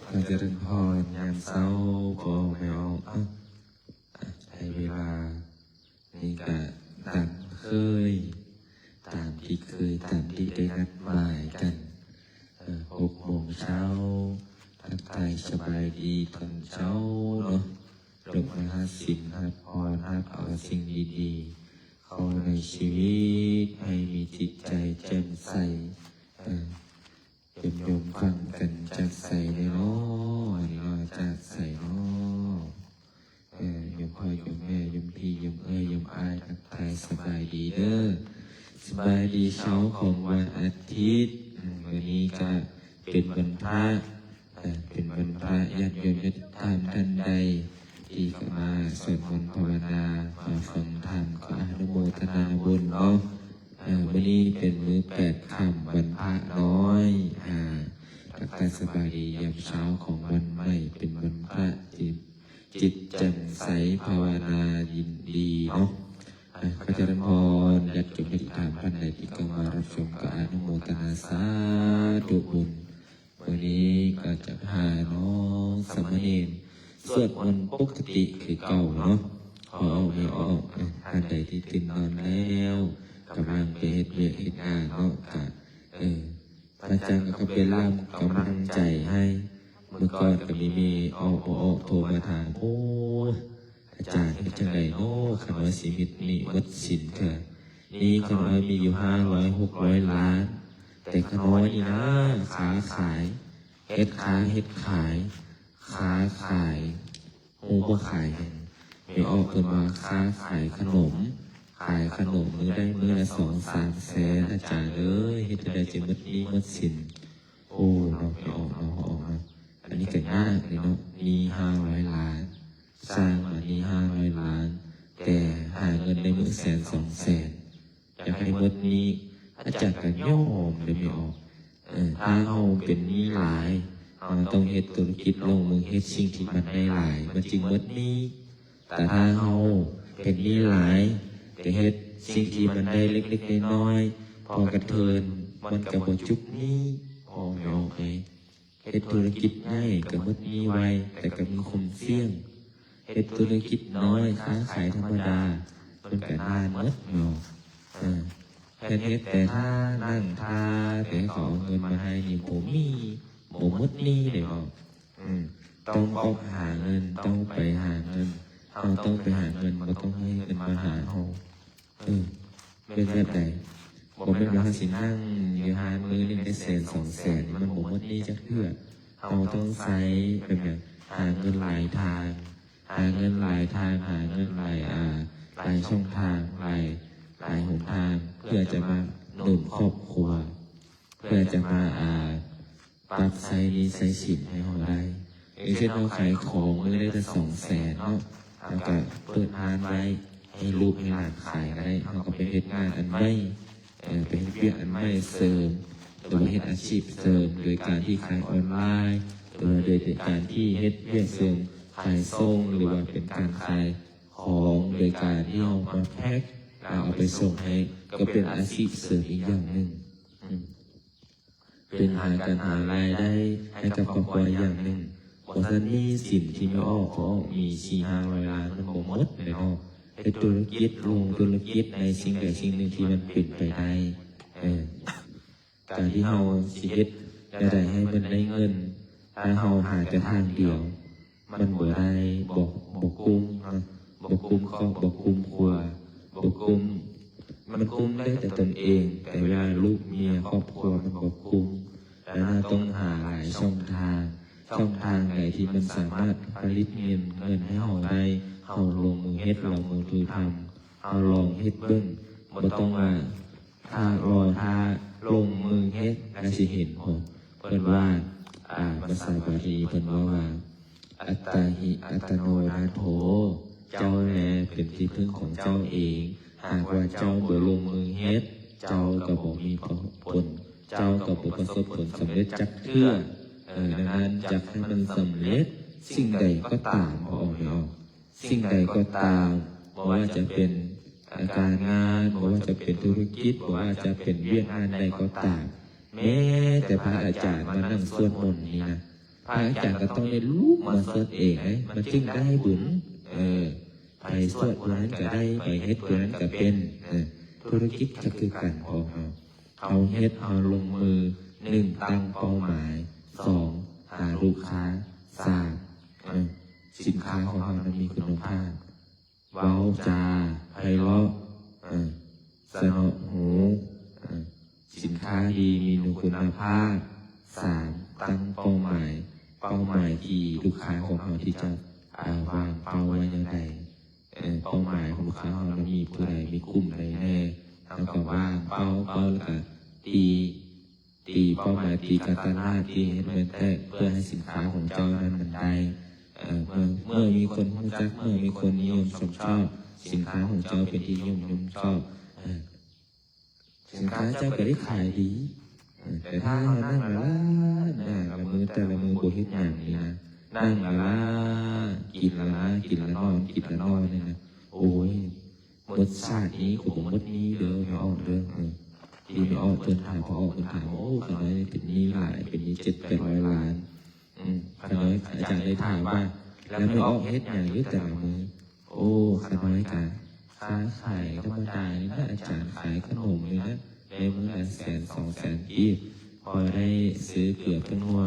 ຂໍຈະເລີນພອນຍາມເຊົ້າ ພໍ່ແມ່ອອກ ໃຫ້ເວລານີ້ກະຕາມເຄີຍ ຕາມທີ່ເຄີຍ ຕາມທີ່ໄດ້ນັດໝາຍກັນ ຫົກໂມງເຊົ້າ ທັກທາຍສະບາຍດີຕອນເຊົ້າເນາະ ລົງມາຮັບສິນຮັບພອນ ຮັບເອົາສິ່ງດີໆ ເຂົ້າໃນຊີວິດ ໃຫ້ມີຈິດໃຈແຈ່ມໃສ ເອີ ໂຍມຟັງກັນຈາກໃສເນາະ ອັນນີ້ເນາະ ຈາກໃສເນາະ ເອີ ໂຍມພໍ່ໂຍມແມ່ ໂຍມພີ່ໂຍມເອື້ອຍໂຍມອ້າຍ ທັກທາຍສະບາຍດີເດີ ສະບາຍດີເຊົ້າຂອງວັນອາທິດ ມື້ນີ້ກະເປັນວັນພະ ເປັນວັນພະ ຍາດໂຍມຍາດທາມທ່ານໃດທີ່ເຂົ້າມາສວດມົນພາວະນາ ມາຟັງທຳ ກໍອະນຸໂມທະນາບຸນເນາະ ເອີ ມື້ນີ້ເປັນມື້ແປດຄ່ຳ ວັນພະນ້ອຍ ອາ ທັກທາຍສະບາຍດີຍາມເຊົ້າຂອງວັນໃໝ່ ເປັນວັນພະທີ່ຈິດແຈ່ມໃສ ພາວະນາຍິນດີເນາະ ອາ ຂໍຈະເລີນພອນ ຍາດໂຍມຍາດທາມທ່ານໃດທີ່ເຂົ້າມາຮັບຊົມ ກໍອະນຸໂມທະນາສາທຸບຸນ ມື້ນີ້ກໍຈະພານ້ອງສາມະເນນສວດມົນປົກກະຕິຄືເກົ່າເນາະ ພໍອອກແມ່ອອກ ທ່ານໃດທີ່ຕື່ນນອນແລ້ວ ກຳລັງໄປເຮັດວຽກເຮັດງານເນາະ ກະ ເອີ ພະອາຈານກໍເປັນລ່າມກຳລັງໃຈໃຫ້ ມື້ກ່ອນກໍມີແມ່ອອກ ພໍ່ອອກໂທມາຖາມ ໂອ້ຍ ອາຈານເຮັດຈັ່ງໃດເນາະ ຂ້ານ້ອຍຊິໝົດໜີ້ໝົດສິນເທື່ອ ໜີ້ຂ້ານ້ອຍມີຢູ່ຫ້າຮ້ອຍຫົກຮ້ອຍລ້ານ ແຕ່ຂ້ານ້ອຍນີ້ນາ ຄ້າຂາຍ ເຮັດຄ້າເຮັດຂາຍ ຄ້າຂາຍ ຮູ້ບໍ່ຂາຍຫຍັງ ແມ່ອອກເພິ່ນວ່າຄ້າຂາຍຂະໜົມ ຂາຍຂະໜົມມື້ໄດ້ມື້ລະສອງສາມແສນ ອາຈານເອີຍ ເຮັດຈັ່ງໃດຈຶ່ງໝົດໜີ້ໝົດສິນ ໂອ້ເນາະ ແມ່ອອກເນາະ ອອກເນາະ ອັນນີ້ກໍຍາກເດເນາະ ໜີ້ຫ້າຮ້ອຍລ້ານ ສ້າງມາໜີ້ຫ້າຮ້ອຍລ້ານ ແຕ່ຫາເງິນໄດ້ມື້ແສນສອງແສນ ຢາກໃຫ້ໝົດໜີ້ ອາຈານກໍຍອມເດ້ແມ່ອອກ ເອີ ຖ້າເຮົາເປັນໜີ້ຫຼາຍ ເຮົາຕ້ອງເຮັດທຸລະກິດ ລົງມືເຮັດສິ່ງທີ່ມັນໄດ້ຫຼາຍ ມັນຈຶ່ງໝົດໜີ້ ແຕ່ຖ້າເຮົາເປັນໜີ້ຫຼາຍ ແຕ່ເຮັດສິ່ງທີ່ມັນໄດ້ເລັກໆນ້ອຍໆ ພໍກະເທີນ ມັນກໍບໍ່ຈຸບໜີ້ ອອກແມ່ອອກເອີຍ ເຮັດທຸລະກິດໃຫຍ່ກໍໝົດໜີ້ໄວ ແຕ່ກໍມີຄວາມສ່ຽງ ເຮັດທຸລະກິດນ້ອຍ ຄ້າຂາຍທຳມະດາ ມັນກໍນານໝົດເນາະ ເອີ ແມ່ນເຮັດແຕ່ທ່າ ນັ່ງທ່າແຕ່ເຂົາເອົາເງິນມາໃຫ້ນີ້ ບໍ່ມີ ບໍ່ໝົດໜີ້ເດ້ເນາະ ອືມ ຕ້ອງອອກຫາເງິນ ຕ້ອງໄປຫາເງິນ ເຮົາຕ້ອງໄປຫາເງິນ ບໍ່ຕ້ອງໃຫ້ເງິນມາຫາເຮົາ ເອີ ເປັນແບບໃດ? ບໍ່ແມ່ນວ່າເຮົາຊິນັ່ງຢູ່ຮ້ານມື້ໜຶ່ງໄດ້ແສນສອງແສນ ມັນບໍ່ໝົດໜີ້ຈັກເທື່ອ. ເຮົາຕ້ອງໃຊ້ແບບຫຍັງ? ຫາເງິນຫຼາຍທາງ, ຫາເງິນຫຼາຍທາງ, ຫາເງິນຫຼາຍ ອາ ຫຼາຍຊ່ອງທາງ, ຫຼາຍ ຫຼາຍຫົນທາງ ເພື່ອຈະມາໜູນຄອບຄົວ, ເພື່ອຈະມາ ອາ ປັບໃຊ້ໜີ້ໃຊ້ສິນໃຫ້ເຮົາໄດ້. ຢ່າງເຊັ່ນ ເຮົາຂາຍຂອງມື້ໄດ້ແຕ່ສອງແສນເນາະ, ເຮົາກະເປີດຮ້ານໄວ້ໃຫ້ລູກໃຫ້ຫຼານຂາຍກະໄດ້, ເຮົາກະໄປເຮັດງານອັນໃໝ່ ເອີ ໄປເຮັດວຽກອັນໃໝ່ເສີມ ຫຼືວ່າເຮັດອາຊີບເສີມ ໂດຍການທີ່ຂາຍອອນລາຍ ຫຼືວ່າໂດຍການທີ່ເຮັດວຽກເສີມຂາຍສົ່ງ ຫຼືວ່າເປັນການຂາຍຂອງໂດຍການທີ່ເຮົາມາແພັກ ແລ້ວເອົາໄປສົ່ງໃຫ້ ກະເປັນອາຊີບເສີມອີກຢ່າງໜຶ່ງ. ເປັນຫາ ການຫາລາຍໄດ້ໃຫ້ກັບຄອບຄົວຢ່າງໜຶ່ງ. ບໍ່ຊັ້ນໜີ້ສິນທີ່ແມ່ອອກ ເຂົາອອກມີສີ່ຫ້າຮ້ອຍລ້ານ ມັນບໍ່ໝົດແນ່ເນາະ. ເຮັດທຸລະກິດ, ລົງທຸລະກິດໃນສິ່ງໃດສິ່ງໜຶ່ງທີ່ມັນເປັນໄປໄດ້. ເອີ ການທີ່ເຮົາຊິເຮັດແນວໃດໃຫ້ມັນໄດ້ເງິນ ຖ້າເຮົາຫາແຕ່ທາງດຽວ ມັນບໍ່ໄດ້ ບໍ່ ບໍ່ກຸ້ມເນາະ ບໍ່ກຸ້ມຄອບ ບໍ່ກຸ້ມຄົວ ບໍ່ກຸ້ມ ມັນກຸ້ມໄດ້ແຕ່ຕົນເອງ ແຕ່ເວລາລູກເມຍຄອບຄົວມັນບໍ່ກຸ້ມ. ແລ້ວເຮົາຕ້ອງຫາຫຼາຍຊ່ອງທາງ ຊ່ອງທາງໃດທີ່ມັນສາມາດຜະລິດເງິນ ເງິນໃຫ້ເຮົາໄດ້ ເຮົາລົງມືເຮັດ ລອງມືຖືທຳ ເຮົາລອງເຮັດເບິ່ງ ບໍ່ຕ້ອງວ່າ ຖ້າລໍຖ້າລົງມືເຮັດແລ້ວຊິເຫັນ. ເພິ່ນວ່າ ອາ ພາສາບາລີເພິ່ນເວົ້າວ່າ ອັດຕາຫິອັດຕະໂນນາໂຖ ເຈົ້າແລເປັນທີ່ເພິ່ງຂອງເຈົ້າເອງ. ຫາກວ່າເຈົ້າບໍ່ລົງມືເຮັດ ເຈົ້າກະບໍ່ມີຜົນ ເຈົ້າກະບໍ່ປະສົບຜົນສຳເລັດຈັກເທື່ອ. ເອີ ດັ່ງນັ້ນ ຢາກໃຫ້ມັນສຳເລັດ ສິ່ງໃດກໍຕາມ ບໍ່ອອກ ບໍ່ອອກ ສິ່ງໃດກໍຕາມ ບໍ່ວ່າຈະເປັນ ອາ ການງານ ບໍ່ວ່າຈະເປັນທຸລະກິດ ບໍ່ວ່າຈະເປັນວຽກງານໃດກໍຕາມ ແມ້ແຕ່ພະອາຈານມານັ່ງສວດມົນນີ້ນະ ພະອາຈານກໍຕ້ອງໄດ້ລຸກມາສວດເອງເດ້ ມັນຈຶ່ງໄດ້ບຸນ. ເອີ ໄປສວດຜູ້ນັ້ນກໍໄດ້ ໄປເຮັດຜູ້ນັ້ນກໍເປັນ. ເອີ ທຸລະກິດກໍຄືກັນ ພວກເຮົາ ເຮົາເຮັດ ເຮົາລົງມື ໜຶ່ງ ຕັ້ງເປົ້າໝາຍ, ສອງ ຫາລູກຄ້າ, ສາມ ເອີ ສິນຄ້າຂອງເຮົານັ້ນມີຄຸນນະພາບ, ເວົ້າຈາໄພເລາະ, ເອີ ສະເນາະຫູ, ເອີ ສິນຄ້າດີມີຄຸນນະພາບ. ສາມ ຕັ້ງເປົ້າໝາຍ, ເປົ້າໝາຍທີ່ລູກຄ້າຂອງເຮົາທີ່ຈະ ອາ ວາງເປົ້າໄວ້ແນວໃດ, ເອີ ເປົ້າໝາຍຂອງລູກຄ້າຂອງເຮົານັ້ນມີຜູ້ໃດ ມີກຸ່ມໃດແດ່, ເຮົາກໍວາງເປົ້າ, ເປົ້າແລ້ວກໍຕີ ຕີເປົ້າໝາຍ, ຕີການຕະຫຼາດ, ຕີໃຫ້ມັນແຕກ ເພື່ອໃຫ້ສິນຄ້າຂອງເຈົ້ານັ້ນມັນໄດ້. ເອີ ເມື່ອ ເມື່ອມີຄົນຮູ້ຈັກ, ເມື່ອມີຄົນນິຍົມຊົມຊອບ, ສິນຄ້າຂອງເຈົ້າເປັນທີ່ນິຍົມຊົມຊອບ, ເອີ ສິນຄ້າເຈົ້າກໍໄດ້ຂາຍດີ. ເອີ ແຕ່ຖ້າເຮົານັ່ງລະລາ ໜ້າລະມືແຕ່ລະມື້ບໍ່ເຮັດຫຍັງນີ້ນະ, ນັ່ງລະລາ ກິນລະລາ ກິນລະນອນ ກິນລະນອນນີ້ນະ, ໂອ້ຍ ໝົດຊາດນີ້ກໍບໍ່ໝົດໜີ້ເດີ ແມ່ອອກເດີ. ເອີ ທີ່ແມ່ອອກເພິ່ນຖາມ ພໍ່ອອກເພິ່ນຖາມວ່າ ໂອ້ ຂ້ານ້ອຍເປັນໜີ້ຫຼາຍ ເປັນໜີ້ເຈັດແປດຮ້ອຍລ້ານ. ອືມ ຂ້ານ້ອຍ ອາຈານໄດ້ຖາມວ່າ ແລ້ວແມ່ອອກເຮັດຫຍັງຢູ່ແຕ່ລະມື້? ໂອ້ ຂ້ານ້ອຍກະຄ້າຂາຍທຳມະດານີ້ແຫຼະອາຈານ, ຂາຍຂະໜົມນີ້ແຫຼະ ໄດ້ມື້ລະແສນສອງແສນກີບ ພໍໄດ້ຊື້ເກືອເຄື່ອງນົວ.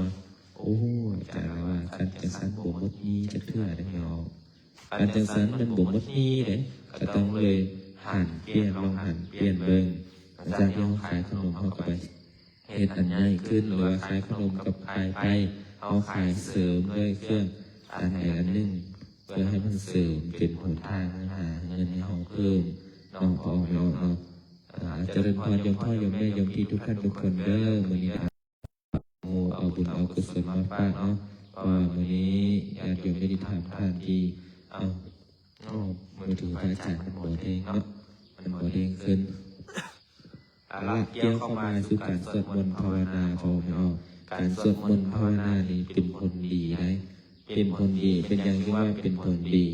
ໂອ້ ອາຈານວ່າ ຄັນຈັ່ງຊັ້ນບໍ່ໝົດໜີ້ຈັກເທື່ອເດ້ແມ່ອອກ. ຄັນຈັ່ງຊັ້ນມັນບໍ່ໝົດໜີ້ເດ້, ກໍຕ້ອງເລີຍຫັນປ່ຽນ, ລອງຫັນປ່ຽນເບິ່ງ. ຈາກທີ່ເຮົາຂາຍຂະໜົມ ເຮົາກໍໄປເຮັດອັນໃຫຍ່ຂຶ້ນ ຫຼືວ່າຂາຍຂະໜົມກັບຂາຍໄປ, ເຮົາຂາຍເສີມດ້ວຍເຄື່ອງອັນໃດອັນໜຶ່ງ ເພື່ອໃຫ້ມັນເສີມເປັນຫົນທາງຫາເງິນໃຫ້ເຮົາເພີ່ມເນາະ, ພໍ່ແມ່ເນາະ. ອາ ຈະເລີນພອນໂຍມພໍ່ໂຍມແມ່ໂຍມພີ່ທຸກທ່ານທຸກຄົນເດີ. ມື້ນີ້ ໂມເອົາບຸນເອົາກຸສົນມາຝາກເນາະ, ເພາະວ່າມື້ນີ້ຍາດໂຍມໄດ້ຖາມທ່ານທີ່ ເອົ້າ ໂອ້ ມືຖືພະອາຈານມັນບໍ່ເດ້ງເນາະ, ມັນບໍ່ເດ້ງຂຶ້ນ. ເອົາລະ ກ່ຽວເຂົ້າມາສູ່ການສວດມົນພາວະນາ ພໍ່ແມ່ເນາະ. ການສວດມົນພາວະນານີ້ເປັນຜົນດີໃດ໋, ເປັນຜົນດີ. ເປັນຫຍັງຈຶ່ງວ່າເປັນຜົນດີ?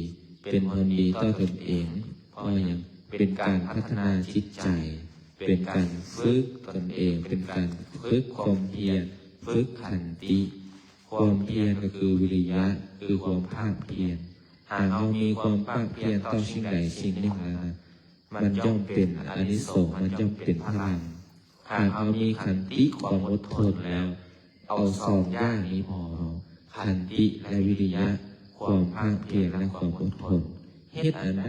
ເປັນຜົນດີຕໍ່ຕົນເອງ. ເພາະຫຍັງ? ເປັນການພັດທະນາຈິດໃຈ, ເປັນການຝຶກຕົນເອງ, ເປັນການຝຶກຄວາມພຽນ, ຝຶກຂັນຕິ. ຄວາມພຽນກໍຄືວິລິຍະ, ຄືຄວາມພາກພຽນ. ຫາກເຮົາມີຄວາມພາກພຽນຕໍ່ສິ່ງໃດສິ່ງໜຶ່ງແລ້ວນະ, ມັນຍ່ອມເປັນອານິສົງ, ມັນຍ່ອມເປັນພະລັງ. ຫາກເຮົາມີຂັນຕິ, ຄວາມອົດທົນແລ້ວ, ເອົາສອງຢ່າງນີ້ພໍເນາະ, ຂັນຕິ ແລະ ວິລິຍະ, ຄວາມພາກພຽນ ແລະ ຄວາມອົດທົນ. ເຮັດອັນໃດ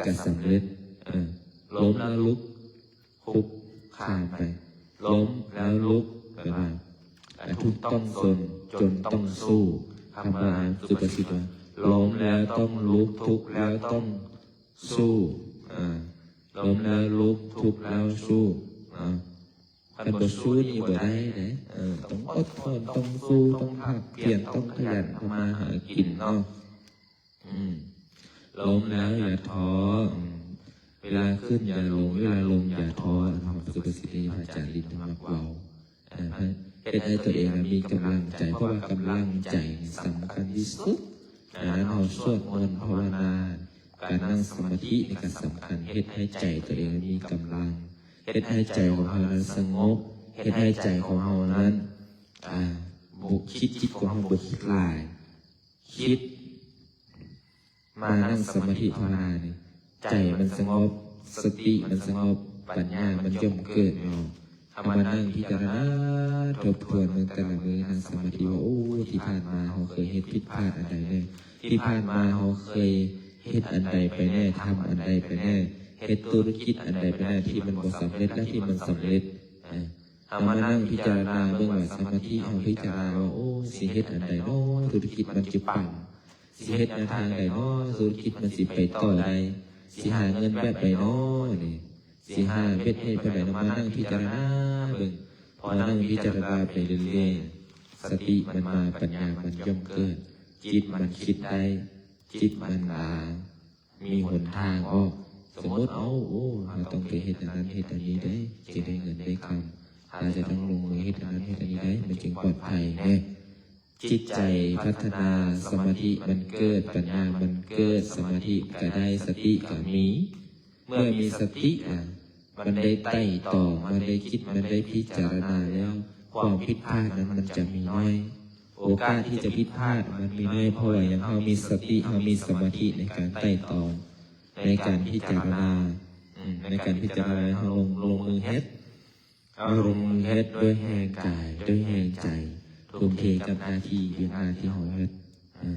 ກໍສຳເລັດ. ເອີ ລົ້ມແລ້ວລຸກ, ຄຸກຄານໄປ, ລົ້ມແລ້ວລຸກ, ແປວ່າ ອາ ທຸກຕ້ອງຊົນ ຈົນຕ້ອງສູ້. ຄຳວ່າ ອາ ສຸພາສິດວ່າ ລົ້ມແລ້ວຕ້ອງລຸກ, ທຸກແລ້ວຕ້ອງສູ້. ອາ ລົ້ມແລ້ວລຸກ, ທຸກແລ້ວສູ້. ອາ ຄັນບໍ່ສູ້ນີ້ບໍ່ໄດ້ເດ້. ເອີ ຕ້ອງອົດທົນ, ຕ້ອງສູ້, ຕ້ອງພາກພຽນ, ຕ້ອງຂະຫຍັນທຳມາຫາກິນເນາະ. ອືມ ລົ້ມແລ້ວຢ່າທໍ້. ອືມ ເວລາຂຶ້ນຢ່າລົງ, ເວລາລົງຢ່າທໍ້. ເນາະ ສຸພາສິດທີ່ພະອາຈານລິນທະມັກເວົ້າ. ເອີ ເຮັດໃຫ້ຕົວເອງມີກຳລັງໃຈ, ເພາະວ່າກຳລັງໃຈນີ້ສຳຄັນທີ່ສຸດ. ອາ ເຮົາສວດມົນພາວະນາ, ການນັ່ງສະມາທິນີ້ກໍສຳຄັນ, ເຮັດໃຫ້ໃຈຕົວເອງມີກຳລັງ, ເຮັດໃຫ້ໃຈຂອງເຮົານັ້ນສະຫງົບ, ເຮັດໃຫ້ໃຈຂອງເຮົານັ້ນ ອາ ບໍ່ຄິດ, ຈິດຂອງເຮົາບໍ່ຄິດຫຼາຍ, ຄິດ ມານັ່ງສະມາທິພາວະນານີ້ ໃຈມັນສະຫງົບ, ສະຕິມັນສະຫງົບ, ປັນຍາມັນຍ່ອມເກີດເນາະ. ເຮົາມານັ່ງພິຈາລະນາທົບທວນເບິ່ງແຕ່ລະມື້, ນັ່ງສະມາທິວ່າ ໂອ້ ທີ່ຜ່ານມາເຮົາເຄີຍເຮັດຜິດພາດອັນໃດແດ່, ທີ່ຜ່ານມາເຮົາເຄີຍເຮັດອັນໃດໄປແດ່, ທຳອັນໃດໄປແດ່, ເຮັດທຸລະກິດອັນໃດໄປແດ່ທີ່ມັນບໍ່ສຳເລັດ ແລະ ທີ່ມັນສຳເລັດ. ເຮົາມານັ່ງພິຈາລະນາເບິ່ງວ່າ ສະມາທິເຮົາພິຈາລະນາວ່າ ໂອ້ ຊິເຮັດອັນໃດເນາະ ທຸລະກິດມັນຊິປັງ, ຊິເຮັດແນວທາງໃດເນາະ ທຸລະກິດມັນຊິໄປຕໍ່ໄດ້, ຊິຫາເງິນແບບໃດເນາະນີ້, ຊິຫາເຮັດເຮັດແບບໃດເນາະ. ມານັ່ງພິຈາລະນາເບິ່ງ, ພໍນັ່ງພິຈາລະນາໄປເລື້ອຍໆ ສະຕິມັນມາ, ປັນຍາມັນຍ່ອມເກີດ, ຈິດມັນຄິດໄດ້, ຈິດມັນ ອາ ມີຫົນທາງອອກ. ສົມມຸດ ເອົາ ໂອ້ ເຮົາຕ້ອງໄປເຮັດອັນນັ້ນເຮັດອັນນີ້ໄດ໋ ຈຶ່ງໄດ້ເງິນໄດ້ຄຳ, ເຮົາຈະຕ້ອງລົງມືເຮັດອັນນັ້ນເຮັດອັນນີ້ໄດ໋ ມັນຈຶ່ງປອດໄພແນ່. ຈິດໃຈພັດທະນາ, ສະມາທິມັນເກີດ, ປັນຍາມັນເກີດ, ສະມາທິກໍໄດ້, ສະຕິກໍມີ. ເມື່ອມີສະຕິ ອາ ມັນໄດ້ໄຕ່ຕອງ, ມັນໄດ້ຄິດ, ມັນໄດ້ພິຈາລະນາແລ້ວ, ຄວາມຜິດພາດນັ້ນມັນຈະມີໜ້ອຍ. ໂອກາດທີ່ຈະຜິດພາດມັນມີໜ້ອຍ ເພາະວ່າຫຍັງ? ເຮົາມີສະຕິ ເຮົາມີສະມາທິໃນການໄຕ່ຕອງ ໃນການພິຈາລະນາ ອືມ ໃນການພິຈາລະນາ ເຮົາລົງ ລົງມືເຮັດ ເຮົາລົງມືເຮັດດ້ວຍແຮງກາຍ ດ້ວຍແຮງໃຈ ທຸ່ມເທກັບໜ້າທີ່ ວຽກງານທີ່ເຮົາເຮັດ ອາ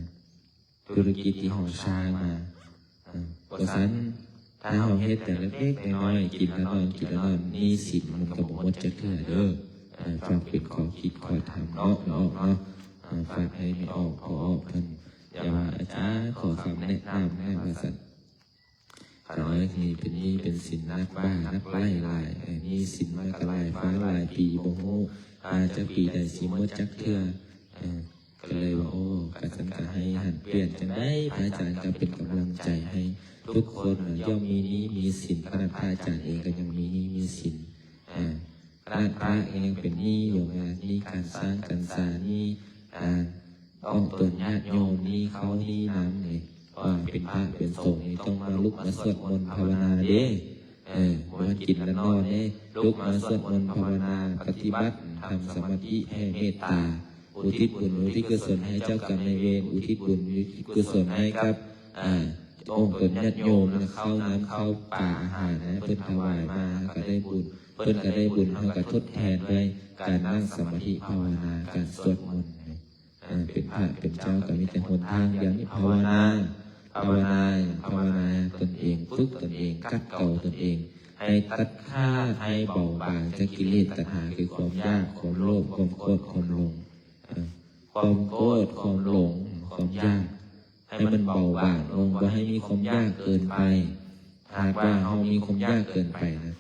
ທຸລະກິດທີ່ເຮົາສ້າງມາ ເອີ ເພາະຊັ້ນ ຖ້າເຮົາເຮັດແຕ່ເລັກໆນ້ອຍໆ ກິນລະໜ້ອຍ ກິນລະໜ້ອຍ ໜີ້ສິນມັນກໍບໍ່ໝົດຈັກເທື່ອເດີ. ເອີ ຝາກເປັນຂໍ້ຄິດຂໍ້ທຳເນາະ ເນາະ ເນາະ ເອີ ຝາກໃຫ້ແມ່ອອກ ພໍ່ອອກເພິ່ນ ຢ່າວ່າອາຈານຂໍຄຳແນະນຳແດ່ວ່າຊັ້ນ. ຂ້ານ້ອຍນີ້ເປັນໜີ້ເປັນສິນໜັກບ່າໜັກໄຫຼຫຼາຍ ເອີ ໜີ້ສິນມາກໍຫຼາຍຟ້າຫຼາຍປີ ບໍ່ຮູ້ວ່າຈັກປີໃດຊິໝົດຈັກເທື່ອ ເອີ ກໍເລີຍວ່າ ໂອ້ ກະຊັ້ນກະໃຫ້ຫັນປ່ຽນ ຈັ່ງໃດພະອາຈານກະເປັນກຳລັງໃຈໃຫ້ທຸກຄົນ ຍ່ອມມີໜີ້ມີສິນ ຂະໜາດພະອາຈານເອງກໍຍັງມີໜີ້ມີສິນ ອາ ຂະໜາດພະຍັງເປັນໜີ້ຢູ່ ໜີ້ການສ້າງການສາ ໜີ້ ອາ ອອກຕົນຍາດໂຍມ ໜີ້ເຂົ້າໜີ້ນ້ຳນີ້ ວ່າເປັນພະເປັນສົງນີ້ຕ້ອງມາລຸກມາສວດມົນພາວະນາເດ້ ເອີ ບໍ່ແມ່ນກິນແລ້ວນອນເດ້ ລຸກມາສວດມົນພາວະນາ ປະຕິບັດ ທຳສະມາທິ ແຜ່ເມດຕາ ອຸທິດບຸນອຸທິດກຸສົນໃຫ້ເຈົ້າກຳນາຍເວນ ອຸທິດບຸນອຸທິດກຸສົນໃຫ້ກັບ ອາ ອົງຕົນຍາດໂຍມ ແລະ ເຂົ້ານ້ຳເຂົ້າປາອາຫານ ເພິ່ນຖວາຍມາ ເຮົາກໍໄດ້ບຸນ ເພິ່ນກໍໄດ້ບຸນ ເຮົາກໍທົດແທນດ້ວຍການນັ່ງສະມາທິພາວະນາ ການສວດມົນ ເອີ ເປັນພະເປັນເຈົ້າກໍມີແຕ່ຫົນທາງດຽວນີ້ ພາວະນາ ພາວະນາ ພາວະນາຕົນເອງ ຝຶກຕົນເອງ ຂັດເກົາຕົນເອງ ໃຫ້ຕັດຂາດ ໃຫ້ເບົາບາງຈາກກິເລດຕັນຫາ ຄືຄວາມຢາກ ຄວາມໂລບ ຄວາມໂກດ ຄວາມຫຼົງ ເອີ ຄວາມໂກດ ຄວາມຫຼົງ ຄວາມຢາກ ໃຫ້ມັນເບົາບາງລົງ ບໍ່ໃຫ້ມີຄວາມຢາກເກີນໄປ. ຫາກວ່າເຮົາມີຄວາມຢາກເກີນໄປນະ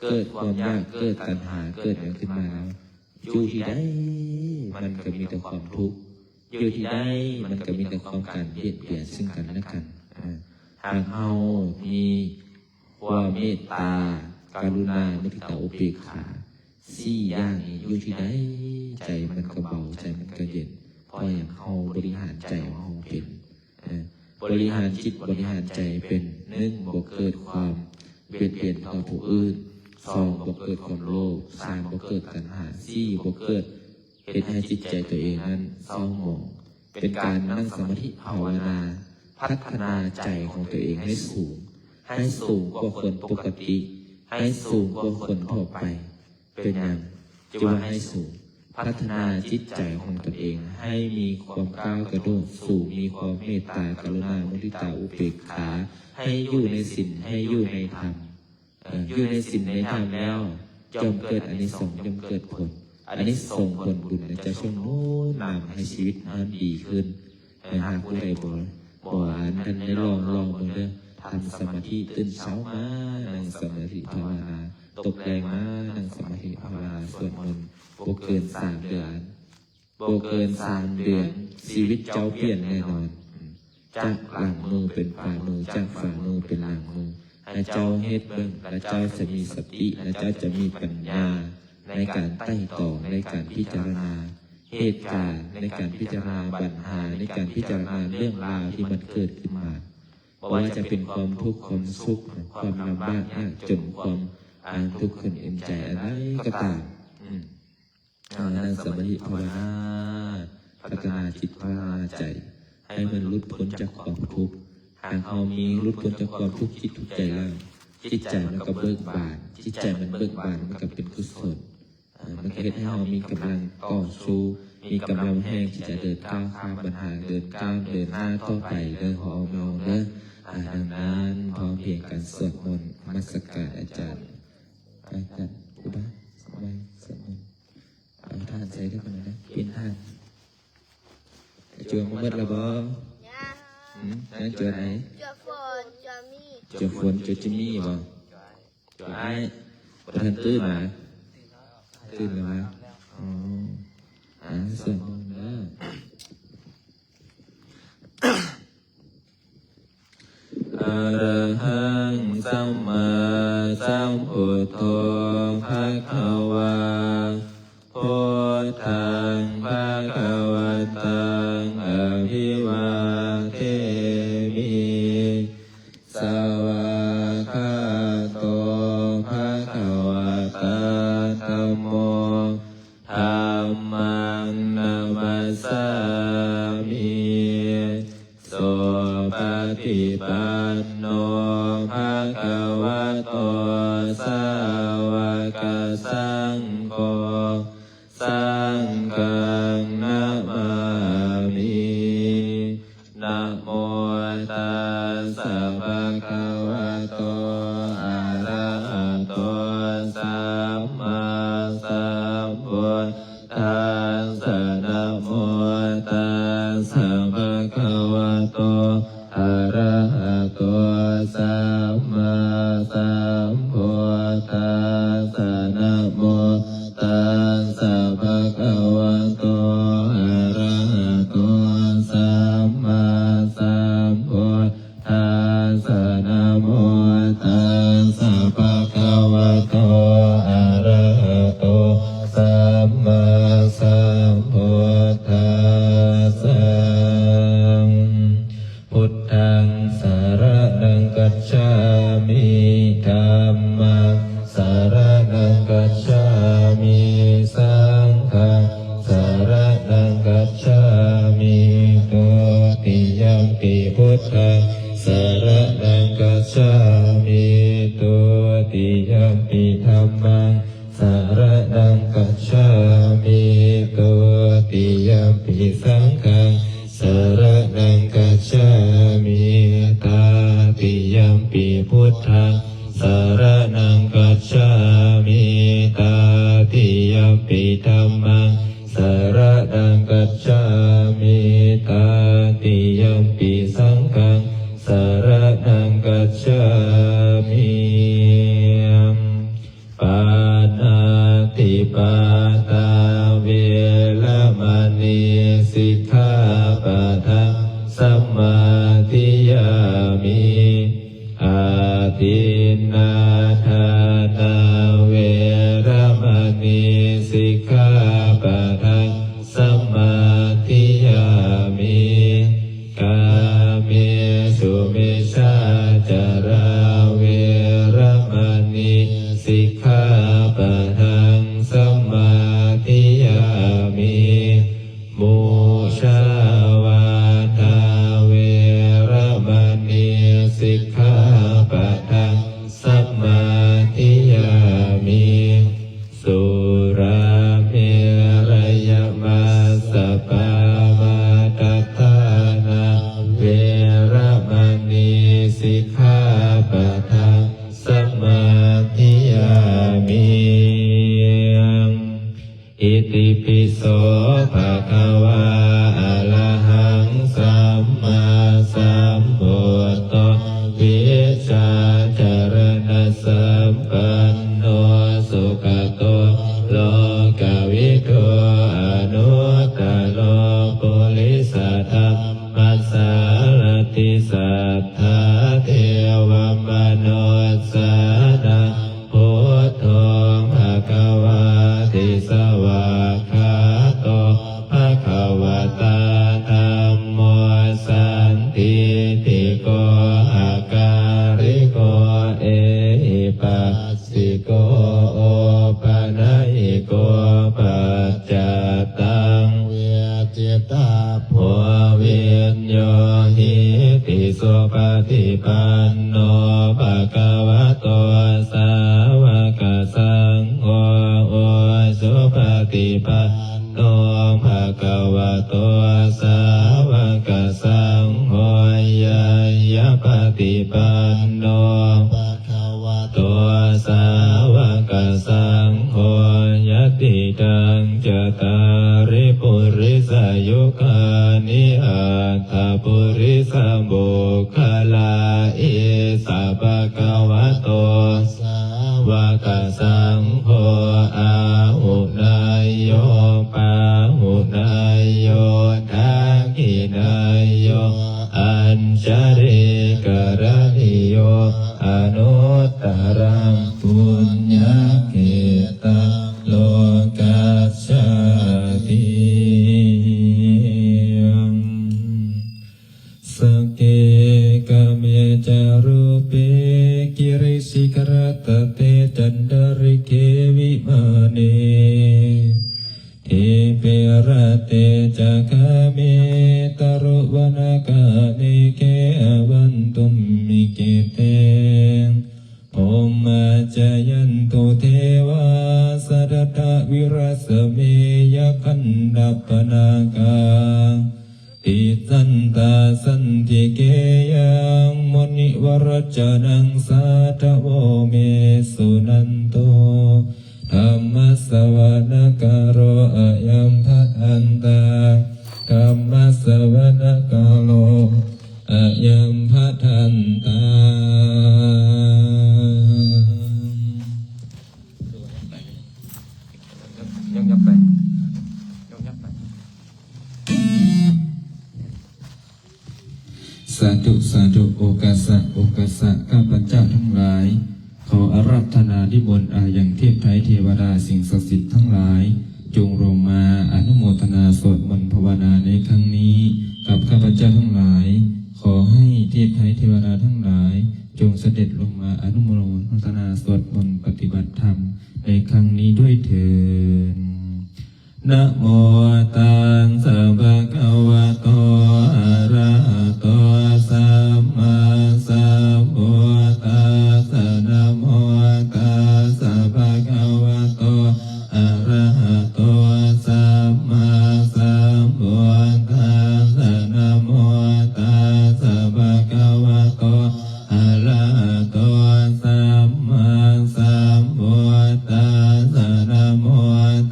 ເກີດຄວາມຢາກ ເກີດຕັນຫາ ເກີດຫຍັງຂຶ້ນມາແລ້ວ ຢູ່ທີ່ໃດມັນກໍມີແຕ່ຄວາມທຸກ ຢູ່ທີ່ໃດມັນກໍມີແຕ່ຄວາມການບຽດບຽນເຊິ່ງກັນແລະກັນ. ເອີ ຫາກເຮົາມີຄວາມເມດຕາ ກະລຸນາ ມຸທິຕາ ອຸເບກຂາ ສີ່ຢ່າງນີ້ ຢູ່ທີ່ໃດໃຈມັນກໍເບົາ ໃຈມັນກໍເຢັນ ເພາະຫຍັງ? ເຮົາບໍລິຫານໃຈຂອງເຮົາເປັນ. ເອີ ບໍລິຫານຈິດ ບໍລິຫານໃຈເປັນ ໜຶ່ງ ບໍ່ເກີດຄວາມບຽດບຽນຕໍ່ຜູ້ອື່ນ, ສອງ ບໍ່ເກີດຄວາມໂລບ, ສາມ ບໍ່ເກີດຕັນຫາ, ສີ່ ບໍ່ເກີດເຮັດໃຫ້ຈິດໃຈຕົວເອງນັ້ນເສົ້າໝອງ. ເປັນການນັ່ງສະມາທິພາວະນາ ພັດທະນາໃຈຂອງຕົວເອງໃຫ້ສູງ, ໃຫ້ສູງກວ່າຄົນປົກກະຕິ, ໃຫ້ສູງກວ່າຄົນທົ່ວໄປ. ເປັນຫຍັງຈຶ່ງວ່າໃຫ້ສູງ? ພັດທະນາຈິດໃຈຂອງຕົນເອງໃຫ້ມີຄວາມກ້າວກະໂດດສູງ, ມີຄວາມເມດຕາ ກະລຸນາ ມຸທິຕາ ອຸເບກຂາ ໃຫ້ຢູ່ໃນສິນ ໃຫ້ຢູ່ໃນທຳ. ເອີ ຢູ່ໃນສິນໃນທຳແລ້ວ ຍ່ອມເກີດອານິສົງ ຍ່ອມເກີດຜົນ. ອານິສົງຜົນບຸນນະຈະສົ່ງໜູນນຳໃຫ້ຊີວິດເຮົາດີຂຶ້ນ. ເອີ ຫາກຜູ້ໃດບໍ່ ບໍ່ອັນນັ້ນໄດ້ລອງ ລອງເບິ່ງເດີ. ທຳສະມາທິ ຕື່ນເຊົ້າມານັ່ງສະມາທິພາວະນາ, ຕົກແລງມານັ່ງສະມາທິພາວະນາ ສວດມົນ ບໍ່ເກີນສາມເດືອນ, ບໍ່ເກີນສາມເດືອນ ຊີວິດເຈົ້າປ່ຽນແນ່ນອນ. ຈາກຫຼັງມືເປັນຂວາມື ຈາກຂວາມືເປັນຫຼັງມື ໃຫ້ເຈົ້າເຮັດເບິ່ງ ແລະ ເຈົ້າຈະມີສະຕິ ແລະ ເຈົ້າຈະມີປັນຍາໃນການໄຕ່ຕອງ ໃນການພິຈາລະນາເຫດການ ໃນການພິຈາລະນາບັນຫາ ໃນການພິຈາລະນາເລື່ອງລາວທີ່ມັນເກີດຂຶ້ນມາ. ບໍ່ວ່າຈະເປັນຄວາມທຸກ ຄວາມສຸກ ຄວາມລຳບາກຍາກຈົນ ຄວາມ ອາ ທຸກข์ຂຶ້ນເອັນໃຈອັນໃດກໍຕາມ ອືມ ເຮົານັ່ງສະມາທິພາວະນາ ພັດທະນາຈິດ ພັດທະນາໃຈ ໃຫ້ມັນຫຼຸດພົ້ນຈາກຄວາມທຸກ. ຫາກເຮົາມີຫຼຸດພົ້ນຈາກຄວາມທຸກຈິດທຸກໃຈແລ້ວ ຈິດໃຈມັນກໍເບີກບານ, ຈິດໃຈມັນເບີກບານ ມັນກໍເປັນກຸສົນ. ເອີ ມັນກໍເຮັດໃຫ້ເຮົາມີກຳລັງຕໍ່ສູ້ ມີກຳລັງແຮງທີ່ຈະເດີນກ້າວຂ້າມບັນຫາ ເດີນກ້າວເດີນໜ້າຕໍ່ໄປເດີ ເຮົາເອົາມາເດີ. ອາ ດັ່ງນັ້ນ ພ້ອມພຽງກັນສວດມົນນະມັດສະການອາຈານ. ອາຈານ ຄູບາ ສະບາຍ ສະບາຍ. ເອົາຖ່ານໃສ່ເດີ ເປັນຖ່ານ. ຈວດມາໝົດແລ້ວບໍ່? ຍັງ. ຫືມ? ຍັງຈວດໄດ? ຈວດຝົນ ຈວດມີ. ຈວດຝົນ ຈວດຈິມມີບໍ່? ຈວດອ້າຍ. ບໍ່ທັນຕື່ນຫວາ? ຕື່ນແລ້ວຫວາ? ອໍ ອາ ສວດມົນເດີ. ອະລະຫັງ ສຳມາສຳພຸດໂທ ພະຄະວາ. ພຸດທັງ ພະຄະວັນຕັງ ອະພິວາເທມິ. ສະວາກຂາໂຕ ພະຄະວະຕາ ທຳໂມ. ທຳ ธัມມັງນະມັດສາມິ ສຸປະຕິປັນໂນ ພະຄະວະໂຕ ສາວະກະສັງໂຄ ສັງຄັງນະມາມິ ນະໂມຕັດສະ ພະຄະວະໂຕ ອະລະຫະໂຕ ສຳມາສຳພຸດທັດສະ ນະໂມຕັດສະ ພະຄະວະໂຕ ອະລະຫະໂຕ ສຳມາສຳພຸດທັດສະ ນະໂມ ຕັດສະ ພະຄະວະໂຕ ອະລະຫະໂຕ ສຳມາສຳພຸດທັດສະ ນະໂມ ຕັດສະ ພະຄະວະໂຕ ອະລະຫະໂຕ ສຳມາສຳພຸດທັດສະ ພຸດທັງສະລະນັງກັດສາມິ ທຳມັງສະລະນັງກັດສາມິ ສັງຄັງສະລະນັງກັດສາມິ ທຸຕິຍຳປິ ພຸດທັງສະລະນັງກັດສາມິ ທຸຕິຍຳປິ ທຳມັງ ສະລະນັງກັດສາມິ ທຸຕິຍຳປິ ສັງຄັງສະລະນັງກັດສາມິ ຕະຕິຍຳປິ ພຸດທັງສະລະນັງກັດສາມິ ຕະຕິຍຳປິ ທຳມັງສະລະນັງກັດສາມິ ຕະຕິຍຳປິ ສັງຄັງສະລະນັງກັດສາມິ ປານາຕິປາຕາ ເວລະມະນີ ສິກຂາປະທັງ ສະມາທິຍາມິ ອາທິນນາທານາ ເວລະມະນີ ສິກຂາປະທັງ ສະມາທິຍາມິ ກາເມສຸມິດສາຈາລາ ເວລະມະນີ ສິກຂາປະທັງ ສະມາທິຍາມິ ມຸສາວາທາ ເວລະມະນີ ສິກຂາປະທັງ ສະມາທິຍາມິ ສຸລາເມລະຍະມັດສະປາມາທັດຖານາ ເວລະມະນີ ສິກຂາປະທັງ ສະມາທິຍາມິ ອິຕິປິໂສ ພະຄະວາ ອະລະຫັງ ສຳມາສຳພຸດໂທ ວິຊາຈາລະນະສຳປັນໂນ ສຸກະໂຕ ໂລກະວິທູ ອະນຸດຕະໂລ ປຸລິສະທຳ ມະສາລະຕິ ສັດຖາເທວະມະນຸດສານັງ ພຸດໂທ ພະຄະວາຕິ ສະຫວາກຂາໂຕ ພະຄະວະຕາ ທຳໂມ ສັນທິຕິໂກ ອາກາລິໂກ ເອຫິປັດ ສິໂກ ໂອປະນະຍິໂກ ປັດຈັດຕັງ ເວທິຕັບໂພ ວິນໂຍຫິຕິ ສຸປະຕິປັນໂນ ພະຄະວະໂຕ ສາວະກະສັງໂຄ ອຸຊຸປະຕິປັນໂນ ພະຄະວະໂຕ ສາວະກະສັງໂຄ ຍາຍະປະຕິປັນໂນ ພະຄະວະໂຕ ສາວະກະສັງໂຄ ຍະຕິຕັງ ຈະຕາລິ ປຸລິສະຍຸການິ ອັດຖະປຸລິສະບຸກຄະລາ ເອສະ ພະຄະວະໂຕ ສາວະກະສັງໂຄ ອາຫຸເນຍໂຍ ປາຫຸເນຍໂຍ ທັກຂິເນຍໂຍ ອັນຊະລີກະລະນີໂຍ ອະນຸດຕະລັງ ປຸນຍະເຂຕັງ ໂລກັດສາຕິ ສັກເກ ກາເມ ຈາຣູປະ ກິຣິສິຂະຣະຕະເຕ ຈັນດາຣິ चे विरते च कामे तरुवनकादिके अवन्तुमिगिते। भूम्ना जयन्तु देवा सततविरसमे यक्खगन्धप्पनागा। तिष्ठन्ता सन्तिके यं मुनिवरचनं साधवो मे सुनन्तु। धम्मस्सवनकालो अयं भदन्ता। धम्मस्सवनकालो अयं भदन्ता। ສາທຸ ສາທຸ ໂອກາສະ ໂອກາສະ ຂ້າພະເຈົ້າທັງຫຼາຍ ຂໍອາລາທະນານິມົນອາຍັງເທບໄທເທວະດາ ສິ່ງສັກສິດທັງຫຼາຍ ຈົ່ງລົງມາອະນຸໂມທະນາສວດມົນພາວະນາໃນຄັ້ງນີ້ ກັບຂ້າພະເຈົ້າທັງຫຼາຍ ຂໍໃຫ້ເທບໄທເທວະດາທັງຫຼາຍ ຈົ່ງສະເດັດລົງມາອະນຸໂມທະນາສວດມົນປະຕິບັດທຳໃນຄັ້ງນີ້ດ້ວຍເທີ້ນ. Namo tassa bhagavato arahato sammāsambuddhassa. Namo tassa bhagavato arahato sammāsambuddhassa. Namo tassa bhagavato arahato sammāsambuddhassa. Namo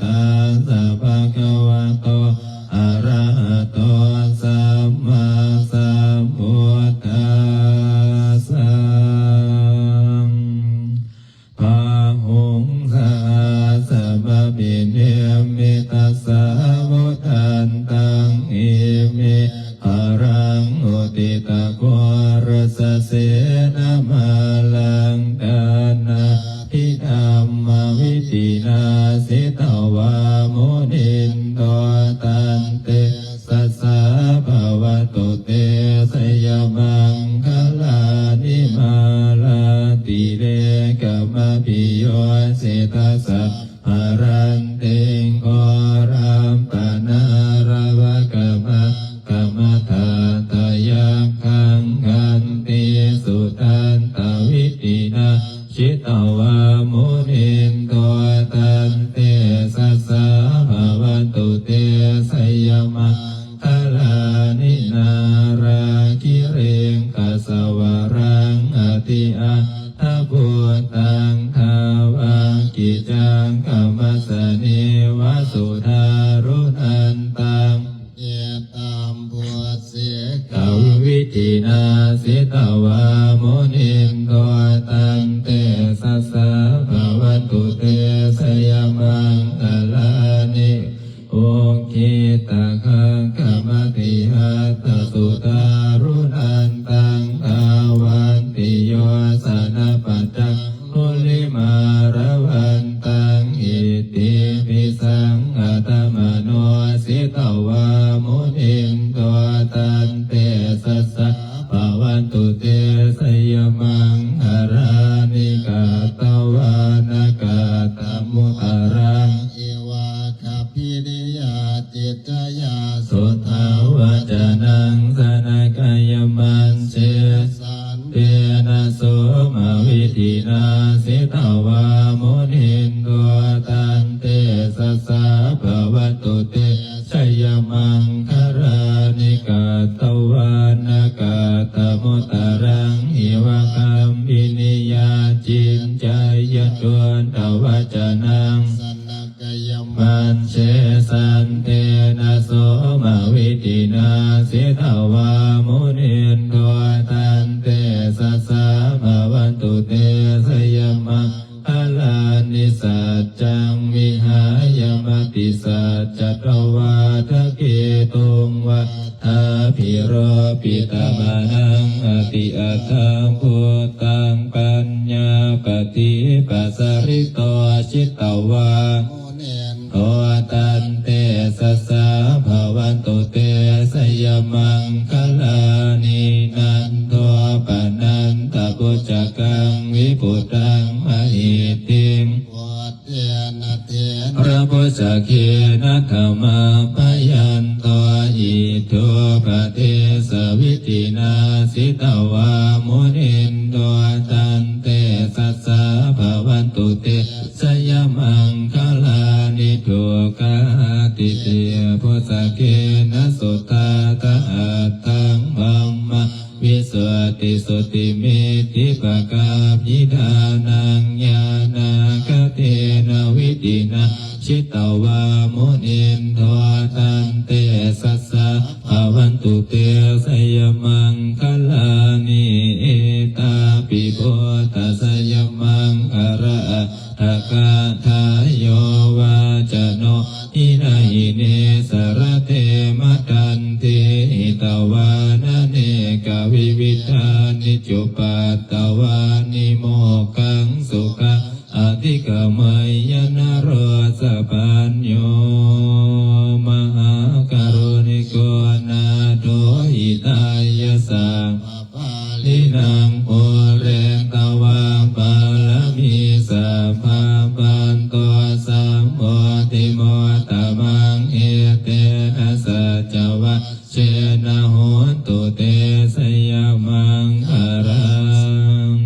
tassa bhagavato arahato sammāsambuddhassa. Bāhuṃ sahassamabhinimmitasāvudhantaṃ girimekhalaṃ uditaghorasasenamāraṃ dānādidhammavidhinā jitavā munindo tante- -jasā bhavatu te jayamaṅgalāni. Mārātirekamabhiyujjhitasabbarattiṃ ghorampanāḷavakamakkhamathaddhayakkhaṃ khantīsudantavidhinā jitavā munindo tantejasā bhavatu te jayamaṅgalāni. Nāḷāgiriṃ gajavaraṃ atimattabhūtaṃ dāvaggicakkamasanīva sudāruṇantaṃ mettambusekavidhinā jitavā munindo tantejasā bhavatu te jayamaṅgalāni. Ukkhittakhaggamatihatthasudāruṇantaṃ dhāvantiyojanapathaṅ- -gulimālavantaṃ iddhībhisaṅkhatamano jitavā munindo tantejasā bhavatu te jayamaṅgalāni. Katvāna kaṭṭhamudaraṃ iva gabbhinīyā ciñcāya duṭṭhavacanaṃ janakāyamajjhe santena somavidhinā jitavā munindo tantejasā bhavatu te jayamaṅgalāni. Katvāna kaṭṭhamudaraṃ iva gabbhinīyā ciñcāya duṭṭhavacanaṃ janakāyamajjhe santena somavidhinā jitavā munindo tantejasā bhavatu te jayamaṅgalāni. Saccaṃ vihāya matisaccakavādaketuṃ vādābhiropitamanaṃ atiandhabhūtaṃ paññāpadīpajalito jitavā munindo tantejasā bhavatu te jayamaṅgalāni. Nandopanandabhujagaṃ vibudhaṃ mahiddhiṃ puttena therabhujagena dama- titiyabujjhagena suddhāṭhahatthaṃ brahmaṃ visuddhijutimiddhibakābhidhānaṃ ñāṇāgadena vidhinā jitavā munindo taṃ tejasā bhavatu te jayamaṅgalāni. Etāpi buddhajayamaṅgalaaṭṭhagāthā yo vācano dinadine sarate matandī hitvānanekavividhāni cupaddavāni mokkhaṃ sukhaṃ adhigameyya naro sapañño. Mahākāruṇiko nātho hitāya sabbapāṇinaṃ pūretvā pāramī sabbā patto sambodhimuttamaṃ etena saccavajjena hotu te jayamaṅgalaṃ.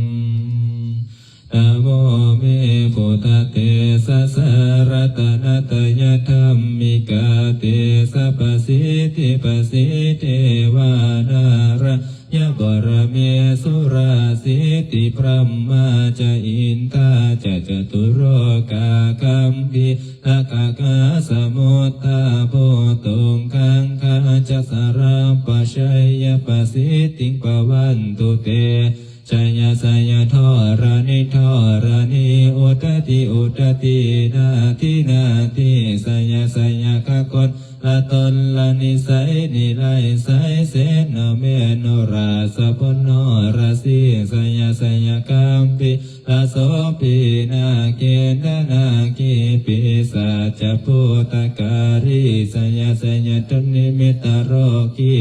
Namo me buddhatejasā ratanattayadhammikā tejapasiddhi pasīdevā nārāyaparamesurā siddhibrahmā ca indā ca catulokā gambhīrakkhakā samuddā bhūtuṃ gaṅgā ca sarapajjeyya pasiddhiṃ bhavantu te. Jaya jaya dharaṇi dharaṇī udadhi udadhī nadi nadī jaya jaya gaganalatanalanisai nirayasai senamenorasabhunorasī jaya jaya gambhīrasombhī nāgendanāgī pisācabhūtakālī jaya jaya dunnimittarogī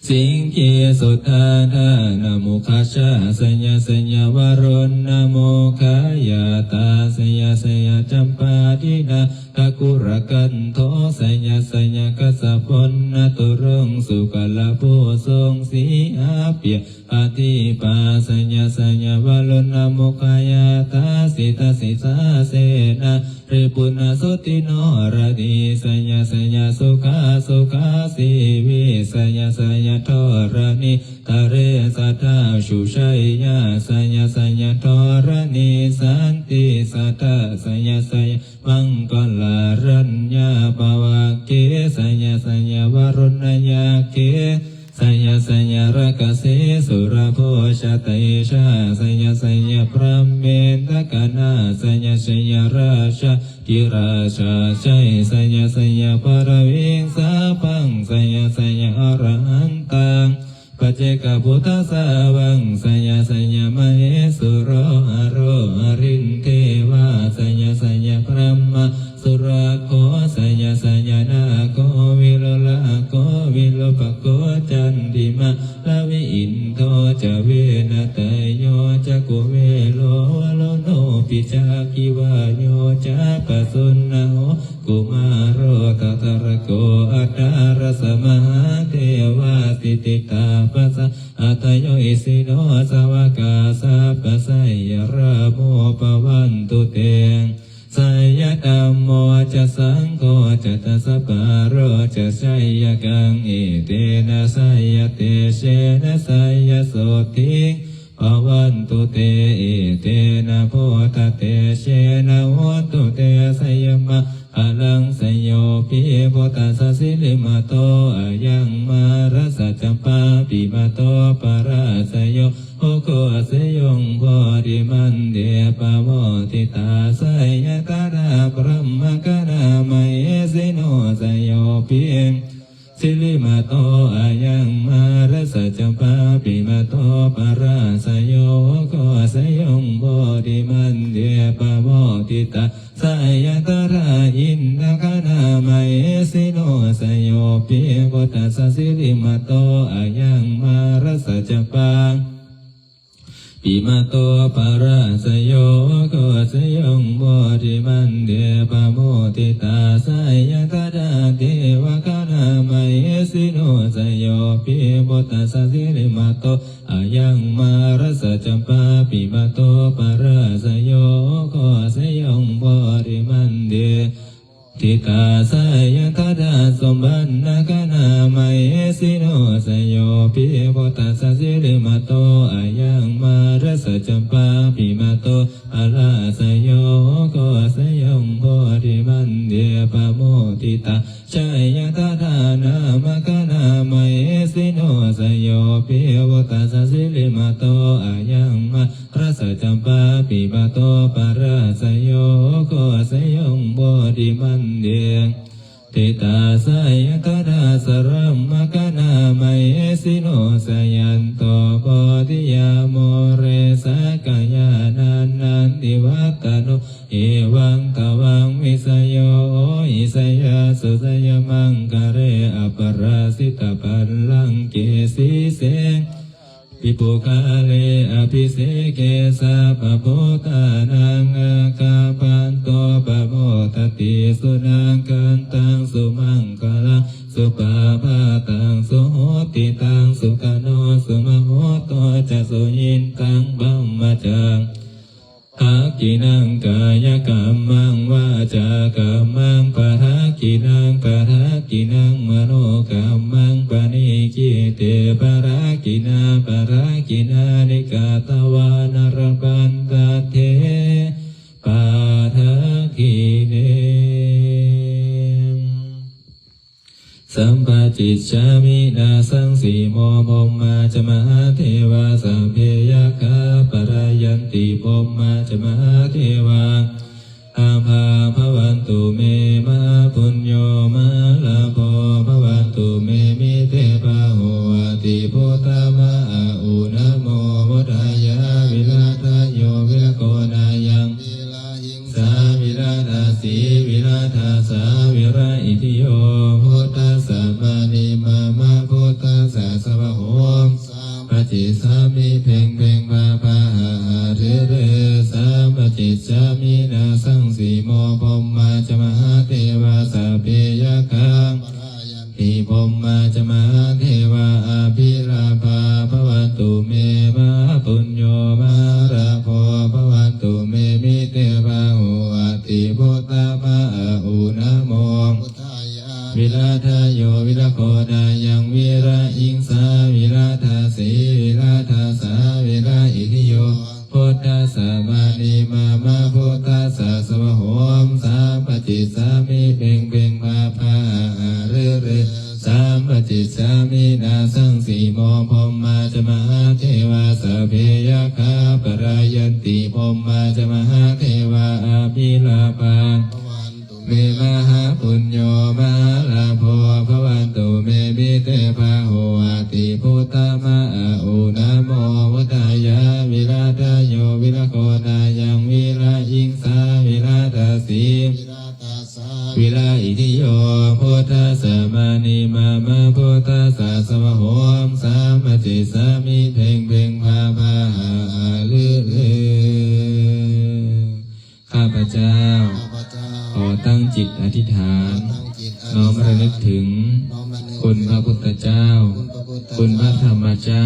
siṅgīsudādānamukhajā jaya jaya varuṇṇamukhayātrā jaya jaya campādināgakulagantho jaya jaya kassapannaturāṅgasukalabhūsuṃ sīhabyagghadīpā jaya jaya varuṇṇamukhayātrā sitasīsāsenā ripuṇṇasotthinoradī jaya jaya sukhā sukhā jīvī jaya jaya dharaṇītale sadā sujayā jaya jaya dharaṇī santī sadā jaya jaya maṅkarāraññā bhavagge jaya jaya varuṇṇayakkhe jaya jaya rakkhase surabhujatejā jaya jaya brahmendagaṇā jaya jaya rājādhirājasājjai jaya jaya paṭhaviṃ sabbaṃ jaya jaya arahantaṃ paccekabuddhasāvaṃ jaya jaya mahesuro harindevā jaya jaya brahmā surakkho jaya jaya nāgo virūḷhako virūpakkho candimā ravi indo ca venateyyo ca kuvero varuṇopi ca aggi vāyo ca pasuṇṇavo kumāro dhataraṭṭho aṭṭhārasa mahādevā siddhitāpasa-ādayo isino sāvakā sabbe jaya rāmo bhavantu te jaya dhammo ca saṅgho ca dasapālo ca jayakaṃ etena jaya tejena jaya sotthi bhavantu te etena buddhatejena hotu te jayama- -ngalaṃ jayopi buddhassa sirimato ayaṃ mārassa ca pāpimato parājayo ugghosayuṃ bodhimaṇḍe pamoditā jaya tadā brahmagaṇā mahesino jayopi sirimato ayaṃ mārassa ca pāpimato parājayo ugghosayuṃ bodhimaṇḍe pamoditā jaya tadā indagaṇā mahesino jayopi buddhassa sirimato ayaṃ mārassa ca pā- -pimato parājayo ugghosayuṃ bodhimaṇḍe pamoditā jaya tadā devagaṇā mahesino jayopi buddhassa sirimato ayaṃ mārassa ca pāpimato parājayo ugghosayuṃ bodhimaṇḍe tassa yathādaṃ supaṇṇagaṇā mahesino. Jayo pi buddhassa sirīmato ayaṃ mārassa cittaṃ pamodati. Parājayo ugghosayuṃ bodhimaṇḍe pamoditā, jayaṃ tadā nāmagaṇā mahesino. Jayo pi buddhassa sirīmato ayaṃ mārassa cittaṃ pamodati. Parājayo ugghosayuṃ bodhimaṇḍe pamoditā, jayaṃ tadā brahmagaṇā mahesino. Jayanto bodhiyā mūle sakyānaṃ nandivaḍḍhano, evaṃ tvaṃ vijayo hohi jayassu jayamaṅgale. Aparājitapallaṅke sīse paṭhavipokkhare abhiseke sabbabuddhānaṃ aggappatto pamodati. Sunakkhattaṃ sumaṅgalaṃ supabhātaṃ suhuṭṭhitaṃ, sukhaṇo sumuhutto ca suyiṭṭhaṃ brahmacārisu. Dakkhiṇaṃ kāyakammaṃ vācākammaṃ padakkhiṇaṃ, padakkhiṇaṃ manokammaṃ paṇidhī te padakkhiṇā, padakkhiṇāni katvāna labhantatthe padakkhiṇe. Sampacicchāmi nāsaṃsimo, brahmā ca mahādevā sabbe yakkhā palāyanti. Brahmā ca mahādevā vāhapā bhavantu me, mahāpuñño mahālābho bhavantu me, mite bahūti buddhā ma a u. Namo buddhāya. Viradayo viragonāyaṃ virahi sā viradāsī viradāsā viraitthiyo buddhassa mānī mama buddhassa svāhom. Sampacicchāmi bheṅ bheṅ bā bā ha ha re re. Sampacicchāmi nāsaṃsimo, brahmā ca mahādevā sabbe yakkhā ti brahmā ca mahādevā abhilābhā bhavantu me, mahāpuñño mahālābho bhavantu me, mite bahūti buddhā ma a u. Namo buddhāya. Viradayo viragonāyaṃ virahi sā viradāsī viradāsā viraitthiyo buddhassa mānī mama buddhassa svāhom. Sampacicchāmi bheṅ bheṅ bā bā ha ha re re. Sampacicchāmi nāsaṃsimo, brahmā ca mahādevā sabbe yakkhā palāyanti brahmā ca mahādevā abhilābhā me, mahāpuñño mahālābho bhavantu me, mite bahūti buddhā ma a u. Namo buddhāya. Viradayo viragonāyaṃ virahi sā viradāsī viraitthiyo buddhassa mānī mama buddhassa svāhom. Sampacicchāmi bheṅ bheṅ bā bā ha ha re re. ข้าพเจ้า ข้าพเจ้า ขอตั้งจิตอธิษฐาน ขอตั้งจิตอธิษฐาน น้อมระลึกถึง น้อมระลึกถึง คุณพระพุทธเจ้า คุณพระพุทธเจ้า คุณพระธรรมเจ้า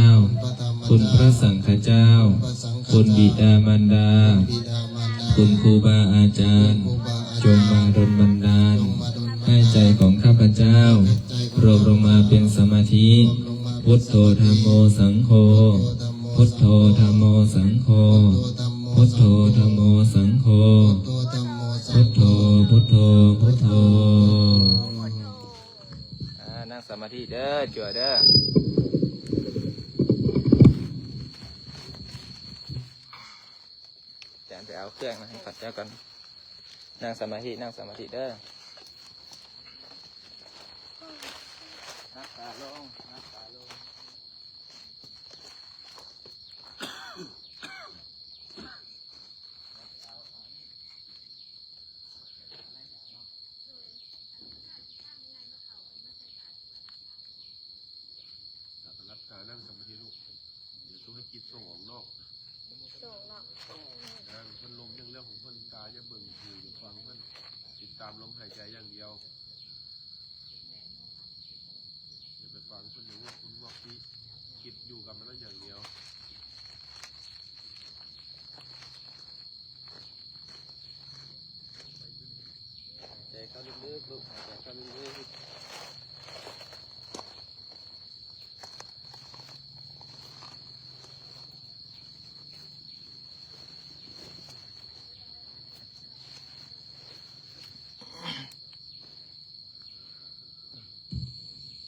คุณพระสังฆเจ้า คุณพระสังฆเจ้า คุณบิดามารดา คุณบิดามารดา คุณครูบาอาจารย์ คุณครูบาอาจารย์ จงมาดลบันดาล จงมาดลบันดาล ให้ใจของข้าพเจ้า ให้ใจของข้าพเจ้า รวมลงมาเป็นสมาธิ รวมลงมาเป็นสมาธิ พุทโธ ธัมโม สังโฆ พุทโธ ธัมโม สังโฆ พุทโธ ธัมโม สังโฆ พุทโธ ธัมโม สังโฆ พุทโธ พุทโธ พุทโธ ອ່າ ນັ່ງສະມາທິເດີ ຈົວເດີ. ອາຈານໄປເອົາເຄື່ອງມາໃຫ້ເຂົາເຈົ້າກ່ອນ. ນັ່ງສະມາທິ ນັ່ງສະມາທິເດີ. ນັບຕາລົງ ນັບຕາລົງ. ຫຼັບຕານັ່ງສະມາທິລູກ. ດຽວຕ້ອງໃຫ້ຈິດສົ່ງອອກນອກ ສົ່ງນອກ ເອີ ເພິ່ນລົມຢ່າງເລື່ອງຂອງເພິ່ນ, ຕາຢ່າເບິ່ງ, ຫູຢ່າຟັງເພິ່ນ, ຕິດຕາມລົມຫາຍໃຈຢ່າງດຽວ. ຢ່າໄປຟັງເພິ່ນ ຢ່າງອກຄຸນອອກທີ່, ຄິດຢູ່ກັບມັນນັ້ນຢ່າງດຽວ. ຫາຍໃຈເຂົ້າເລິກ ເ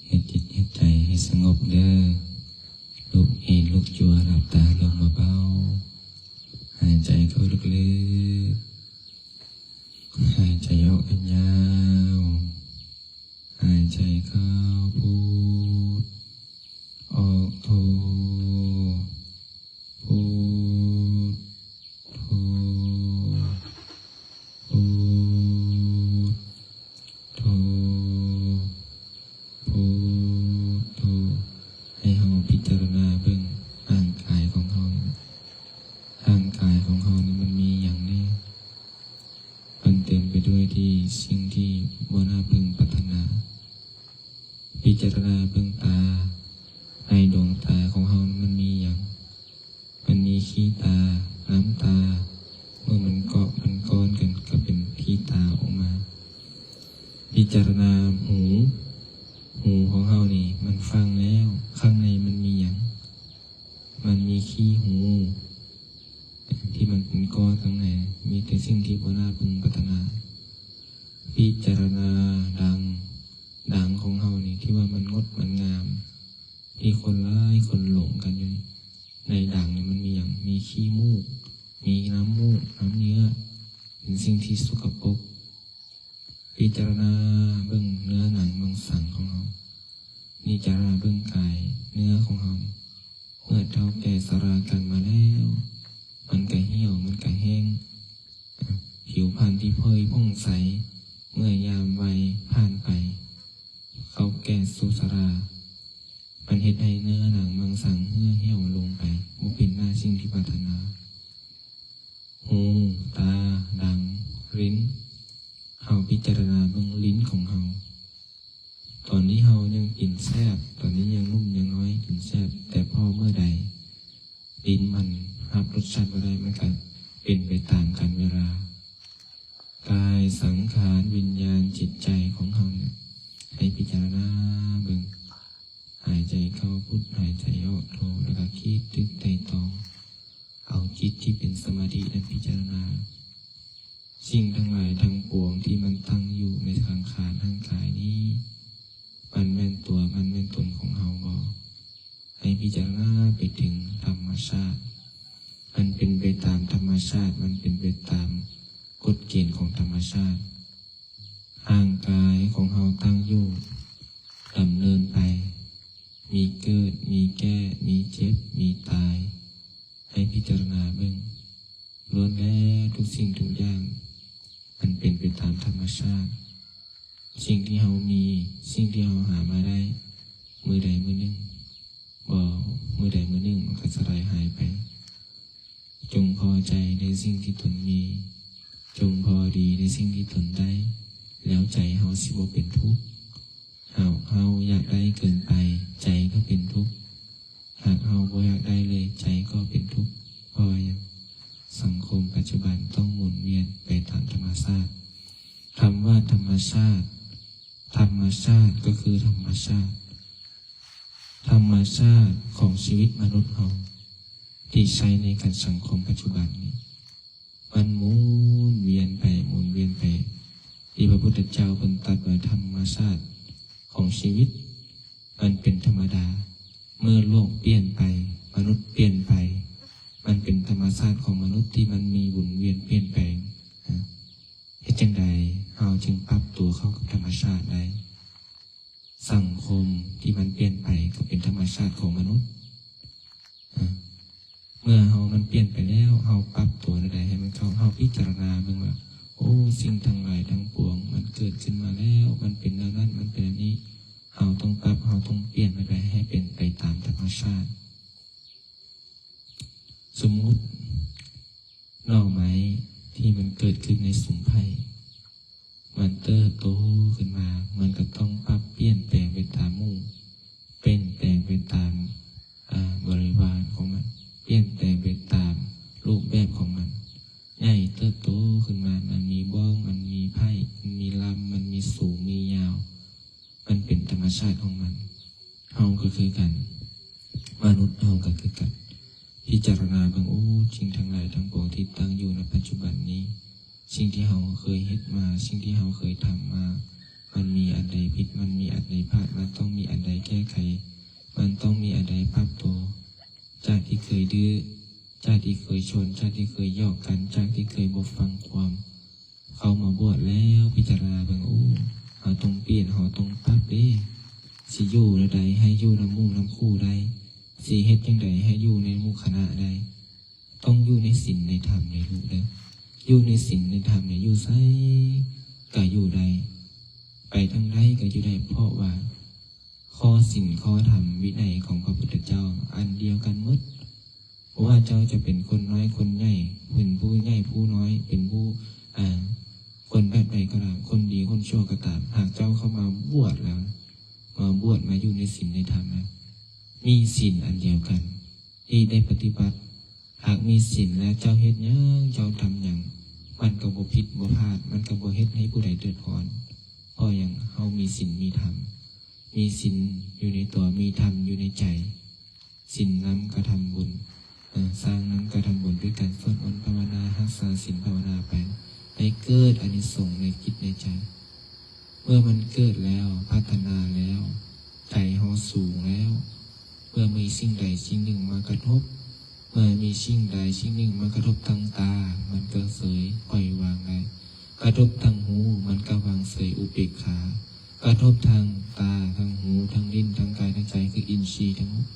ຮັດຈິດເຮັດໃຈໃຫ້ສະຫງົບເດີ້. ລຸກເອນລຸກຕົວ, ຫຼັບຕາລົງເບົາໆ. ຫາຍໃຈເຂົ້າເລິກໆ, ຫາຍໃຈອອກຍາວໆ. ຫາຍໃຈເຂົ້າພຸດ, ອອກໂທ, ພຸດໂທ, ພຸດໂທ, ພຸດໂທ. ໃຫ້ເຮົາພິຈາລະນາເບິ່ງຮ່າງກາຍຂອງເຮົາ. ຮ່າງກາຍຂອງເຮົານີ້ມັນມີຫຍັງແດ່? ມັນເຕັມໄປດ້ວຍທີ່ສິ່ງທີ່ບໍ່ໜ້າເບິ່ງປາດຖະໜາ. ພິຈາລະນາເບິ່ງຕາ, ໃນດວງຕາຂອງເຮົານັ້ນມັນມີຫຍັງ? ມັນມີຂີ້ຕາ, ນ້ຳຕາ, ເມື່ອມັນເກາະມັນກ້ອນກັນກໍເປັນຂີ້ຕາອອກມາ. ພິຈາລະນາຫູ, ຫູຂອງເຮົານີ້ມັນຟັງແລ້ວ, ຂ້າງໃນມັນມີຫຍັງ? ມັນມີຂີ້ຫູທີ່ມັນເປັນກ້ອນຂ້າງໃນ, ມີແຕ່ສິ່ງທີ່ບໍ່ໜ້າເບິ່ງປາດຖະໜາ. ພິຈາລະນາດັງ, ດັງຂອງເຮົານີ້ທີ່ວ່າມັນງົດມັນງາມ, ທີ່ຄົນຫຼາຍຄົນຫຼົງກັນຢູ່ນີ້. ໃນດັງນີ້ມັນມີຫຍັງ? ມີຂີ້ມູກ, ມີນ້ຳມູກ, ນ້ຳເຫຍື້ອ, ເປັນສິ່ງທີ່ສົກກະປົກ. ພິຈາລະນາເບິ່ງເນື້ອໜັງມັງສັງຂອງເຮົາ, ພິຈາລະນາເບິ່ງກາຍເນື້ອຂອງເຮົາ. ເມື່ອເຖົ້າແກ່ຊະລາກັນມາແລ້ວ, ມັນກະຫ່ຽວ, ມັນກະແຫ້ງ. ຜິວພັນທີ່ເຜີຍຜ່ອງໃສ ເມື່ອຍາມໄວຜ່ານໄປ, ເຂົ້າແກ່ສູ່ຊະລາ, ມັນເຮັດໃຫ້ເນື້ອໜັງມັງສັງເຫື່ອຫ່ຽວລົງໄປ, ບໍ່ເປັນໜ້າສິ່ງທີ່ປາດຖະໜາ. ຫູ, ຕາ, ດັງ, ລິ້ນ. ເຮົາພິຈາລະນາເບິ່ງລິ້ນຂອງເຮົາ. ຕອນນີ້ເຮົາຍັງກິນແຊບ, ຕອນນີ້ຍັງໜຸ່ມຍັງນ້ອຍກິນແຊບ, ແຕ່ພໍເມື່ອໃດ ລິ້ນມັນຮັບລົດຊາດບໍ່ໄດ້, ມັນກະເປັນໄປຕາມການເວລາ. ກາຍ, ສັງຂານ, ວິນຍານ, ຈິດໃຈຂອງເຮົານີ້ ໃຫ້ພິຈາລະນາເບິ່ງ. ຫາຍໃຈເຂົ້າພຸດ, ຫາຍໃຈອອກໂທ, ແລ້ວກໍຄິດຕຶກໄຕ່ຕອງ. ເອົາຈິດທີ່ເປັນສະມາທິນັ້ນພິຈາລະນາ. ສິ່ງທັງຫຼາຍທັງປວງທີ່ມັນຕັ້ງຢູ່ໃນສັງຂານຮ່າງກາຍນີ້ ມັນແມ່ນຕົວ, ມັນແມ່ນຕົນຂອງເຮົາບໍ່? ໃຫ້ພິຈາລະນາໄປເຖິງທຳມະຊາດ. ມັນເປັນໄປຕາມທຳມະຊາດ, ມັນເປັນໄປຕາມກົດເກນຂອງທຳມະຊາດ. ຮ່າງກາຍຂອງເຮົາຕັ້ງຢູ່, ດຳເນີນໄປ, ມີເກີດ, ມີແກ່, ມີເຈັບ, ມີຕາຍ. ໃຫ້ພິຈາລະນາເບິ່ງ, ລ້ວນແລ້ວທຸກສິ່ງທຸກຢ່າງ ມັນເປັນໄປຕາມທຳມະຊາດ. ສິ່ງທີ່ເຮົາມີ, ສິ່ງທີ່ເຮົາຫາມາໄດ້, ມື້ໃດມື້ໜຶ່ງ, ບໍ່, ມື້ໃດມື້ໜຶ່ງມັນກໍສະຫຼາຍຫາຍໄປ. ຈົ່ງພໍໃຈໃນສິ່ງທີ່ຕົນມີ, ຈົ່ງພໍດີໃນສິ່ງທີ່ຕົນໄດ້, ແລ້ວໃຈເຮົາຊິບໍ່ເປັນທຸກ. ຫາກເຮົາຢາກໄດ້ເກີນໄປ, ໃຈກໍເປັນທຸກ. ຫາກເຮົາບໍ່ຢາກໄດ້ເລີຍ, ໃຈກໍເປັນທຸກ. ເພາະຫຍັງ? ສັງຄົມປັດຈຸບັນຕ້ອງໝູນວຽນໄປຕາມທຳມະຊາດ. ຄຳວ່າທຳມະຊາດ, ທຳມະຊາດກໍຄືທຳມະຊາດ. ທຳມະຊາດຂອງຊີວິດມະນຸດເຮົາທີ່ໃຊ້ໃນການສັງຄົມປັດຈຸບັນນີ້ ມັນໝູນວຽນໄປ, ໝູນວຽນໄປ, ທີ່ພະພຸດທະເຈົ້າເພິ່ນຕັດວ່າທຳມະຊາດຂອງຊີວິດ ມັນເປັນທຳມະດາ. ເມື່ອໂລກປ່ຽນໄປ, ມະນຸດປ່ຽນໄປ, ມັນເປັນທຳມະຊາດຂອງມະນຸດທີ່ມັນມີໝູນວຽນປ່ຽນແປງ. ເຮັດຈັ່ງໃດເຮົາຈຶ່ງປັບຕົວເຂົ້າກັບທຳມະຊາດໄດ້? ສັງຄົມທີ່ມັນປ່ຽນໄປກໍເປັນທຳມະຊາດຂອງມະນຸດ. ເມື່ອເຮົາມັນປ່ຽນໄປແລ້ວ, ເຮົາປັບຕົວແນວໃດໃຫ້ມັນເຂົ້າ? ເຮົາພິຈາລະນາເບິ່ງວ່າ, ໂອ້, ສິ່ງທັງຫຼາຍທັງປວງມັນເກີດຂຶ້ນມາແລ້ວ, ມັນເປັນແນວນັ້ນ, ມັນເປັນແນວນີ້. ເຮົາຕ້ອງປັບ, ເຮົາຕ້ອງປ່ຽນແນວໃດໃຫ້ເປັນໄປຕາມທຳມະຊາດ. ສົມມຸດ, ໜໍ່ໄມ້ທີ່ມັນເກີດຂຶ້ນໃນສຸມໄຜ່, ມັນເຕີບໂຕຂຶ້ນມາ, ມັນກໍຕ້ອງປັບປ່ຽນແປງໄປຕາມໝູ່, ປ່ຽນແປງໄປຕາມ, ອາ, ບໍລິວານຂອງມັນ, ປ່ຽນແປງໄປຕາມຮູບແບບຂອງມັນ. ໃຫຍ່ເຕີບໂຕຂຶ້ນມາ, ມັນມີບ້ອງ, ມັນມີໄຜ່, ມັນມີລຳ, ມັນມີສູງ, ຊາດຂອງມັນ. ເຮົາກໍຄືກັນ, ມະນຸດເຮົາກໍຄືກັນ. ພິຈາລະນາເບິ່ງ, ໂອ້, ສິ່ງທັງຫຼາຍທັງປວງທີ່ຕັ້ງຢູ່ໃນປັດຈຸບັນນີ້, ສິ່ງທີ່ເຮົາເຄີຍເຮັດມາ, ສິ່ງທີ່ເຮົາເຄີຍທຳມາ, ມັນມີອັນໃດຜິດ, ມັນມີອັນໃດພາດ, ມັນຕ້ອງມີອັນໃດແກ້ໄຂ, ມັນຕ້ອງມີອັນໃດປັບໂຕ. ຈາກທີ່ເຄີຍດື້, ຈາກທີ່ເຄີຍຊົນ, ຈາກທີ່ເຄີຍຫຍອກກັນ, ຈາກທີ່ເຄີຍບໍ່ຟັງຄວາມ, ເຂົ້າມາບວດແລ້ວ ພິຈາລະນາເບິ່ງ, ໂອ້, ເຮົາຕ້ອງປ່ຽນ, ເຮົາຕ້ອງປັບເດ້. ຊິຢູ່ແນວໃດໃຫ້ຢູ່ນຳໝູ່ນຳຄູ່ໄດ້? ຊິເຮັດຈັ່ງໃດໃຫ້ຢູ່ໃນໝູ່ຄະນະໄດ້? ຕ້ອງຢູ່ໃນສິນໃນທຳເດ້ລູກເດີ. ຢູ່ໃນສິນໃນທຳນີ້ ຢູ່ໃສກໍຢູ່ໄດ້, ໄປທາງໃດກໍຢູ່ໄດ້, ເພາະວ່າ ຂໍ້ສິນຂໍ້ທຳວິໄນຂອງພະພຸດທະເຈົ້າອັນດຽວກັນໝົດ. ບໍ່ວ່າເຈົ້າຈະເປັນຄົນນ້ອຍຄົນໃຫຍ່, ເປັນຜູ້ໃຫຍ່ຜູ້ນ້ອຍ, ເປັນຜູ້, ອາ, ຄົນແບບໃດກໍຕາມ, ຄົນດີຄົນຊົ່ວກໍຕາມ, ຫາກເຈົ້າເຂົ້າມາບວດແລ້ວ, ມາບວດ, ມາຢູ່ໃນສິນໃນທຳນະ, ມີສິນອັນດຽວກັນທີ່ໄດ້ປະຕິບັດ. ຫາກມີສິນແລ້ວເຈົ້າເຮັດຫຍັງ, ເຈົ້າທຳຫຍັງ, ມັນກໍບໍ່ຜິດບໍ່ພາດ, ມັນກໍບໍ່ເຮັດໃຫ້ຜູ້ໃດເດືອດຮ້ອນ. ເພາະຫຍັງ? ເຮົາມີສິນມີທຳ, ມີສິນຢູ່ໃນຕົວ, ມີທຳຢູ່ໃນໃຈ. ສິນນຳກະທຳບຸນ, ເອີ, ສ້າງນຳກະທຳບຸນດ້ວຍການສວດມົນພາວະນາ, ຮັກສາສິນພາວະນາໄປ, ໃຫ້ເກີດອານິສົງໃນຈິດໃນໃຈ. ເມື່ອມັນເກີດແລ້ວ, ພັດທະນາແລ້ວ, ໃຈເຮົາສູງແລ້ວ, ເມື່ອມີສິ່ງໃດສິ່ງໜຶ່ງມາກະທົບ, ເມື່ອມີສິ່ງໃດສິ່ງໜຶ່ງມາກະທົບທາງຕາ, ມັນກໍເສີຍ, ປ່ອຍວາງໄດ້. ກະທົບທາງຫູ, ມັນກໍວາງເສີຍ, ອຸເບກຂາ. ກະທົບທາງຕາ, ທາງຫູ, ທາງລີ້ນ, ທາງກາຍ, ທາງໃຈ, ຄືອິນຊີທັງໝົດ,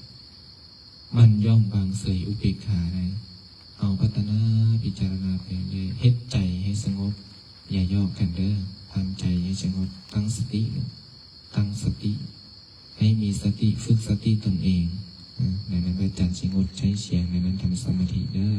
ມັນຍ່ອມວາງເສີຍ, ອຸເບກຂາໄດ້. ເຮົາພັດທະນາ, ພິຈາລະນາໄປເລື້ອຍ, ເຮັດໃຈໃຫ້ສະຫງົບ, ຢ່າຫຍອກກັນເດີ້, ທຳໃຈໃຫ້ສະຫງົບ, ຕັ້ງສະຕິ, ຕັ້ງສະຕິ, ໃຫ້ມີສະຕິ, ຝຶກສະຕິຕົນເອງ. ອາ, ດັ່ງນັ້ນ ອາຈານຊິງົດໃຊ້ສຽງ, ດັ່ງນັ້ນ ທຳສະມາທິເດີ້.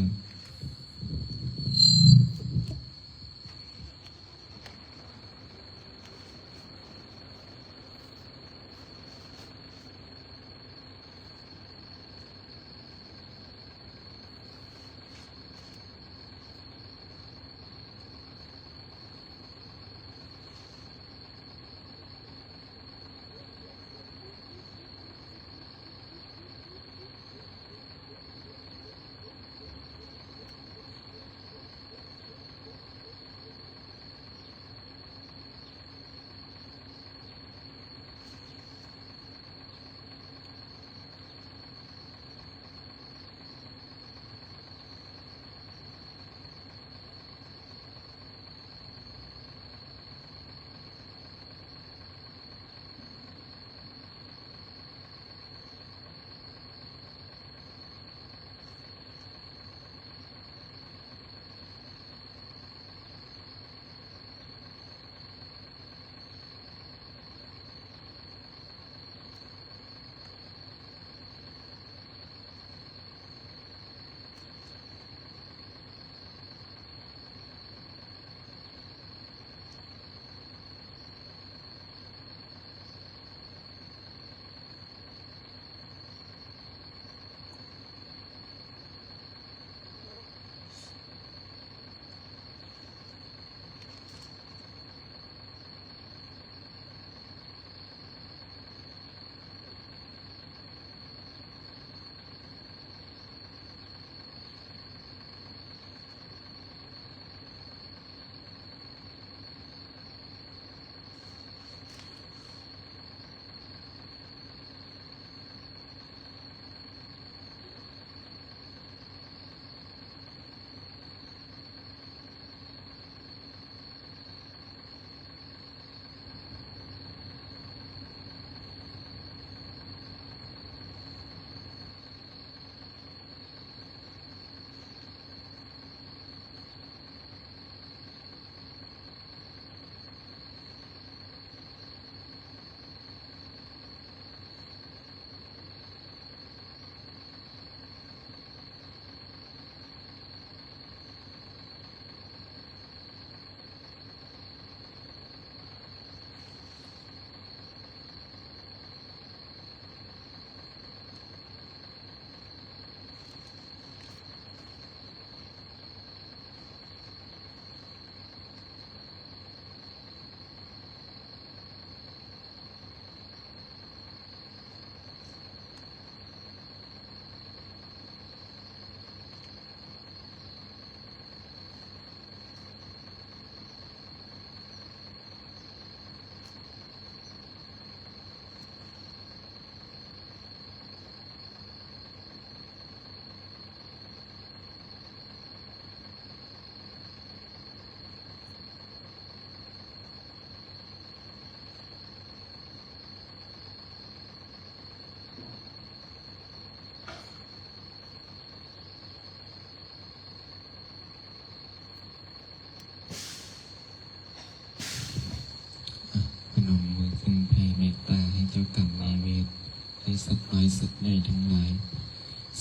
າຍສັດໃຫຍ່ທັງຫຼາຍ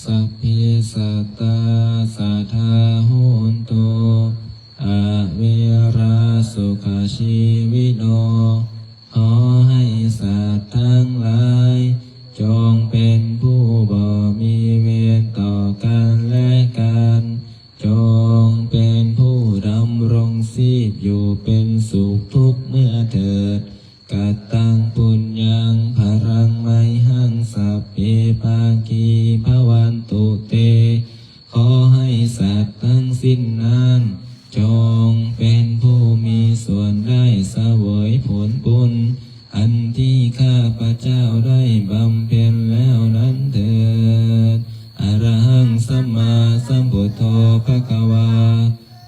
Sabbe sattā sadā hontu averā sukhajīvino. ຂໍໃຫ້ສັດທັງຫຼາຍ ຈົ່ງເປັນຜູ້ບໍ່ມີເວນຕໍ່ກັນແລະກັນ, ຈົ່ງເປັນຜູ້ດຳລົງຊີບຢູ່ເປັນສຸກທຸກເມື່ອເທີດ. Kataṃ puññaṃ balaṃ mayhaṃ sabbe bhāgī bhavantu te. ຂໍໃຫ້ສັດທັງສິ້ນນັ້ນ ຈົ່ງເປັນຜູ້ມີສ່ວນໄດ້ສະເຫວີຍຜົນບຸນ ອັນທີ່ຂ້າພະເຈົ້າໄດ້ບຳເພັນແລ້ວນັ້ນເທີດ. Arahaṃ sammāsambuddho bhagavā,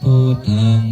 buddhaṃ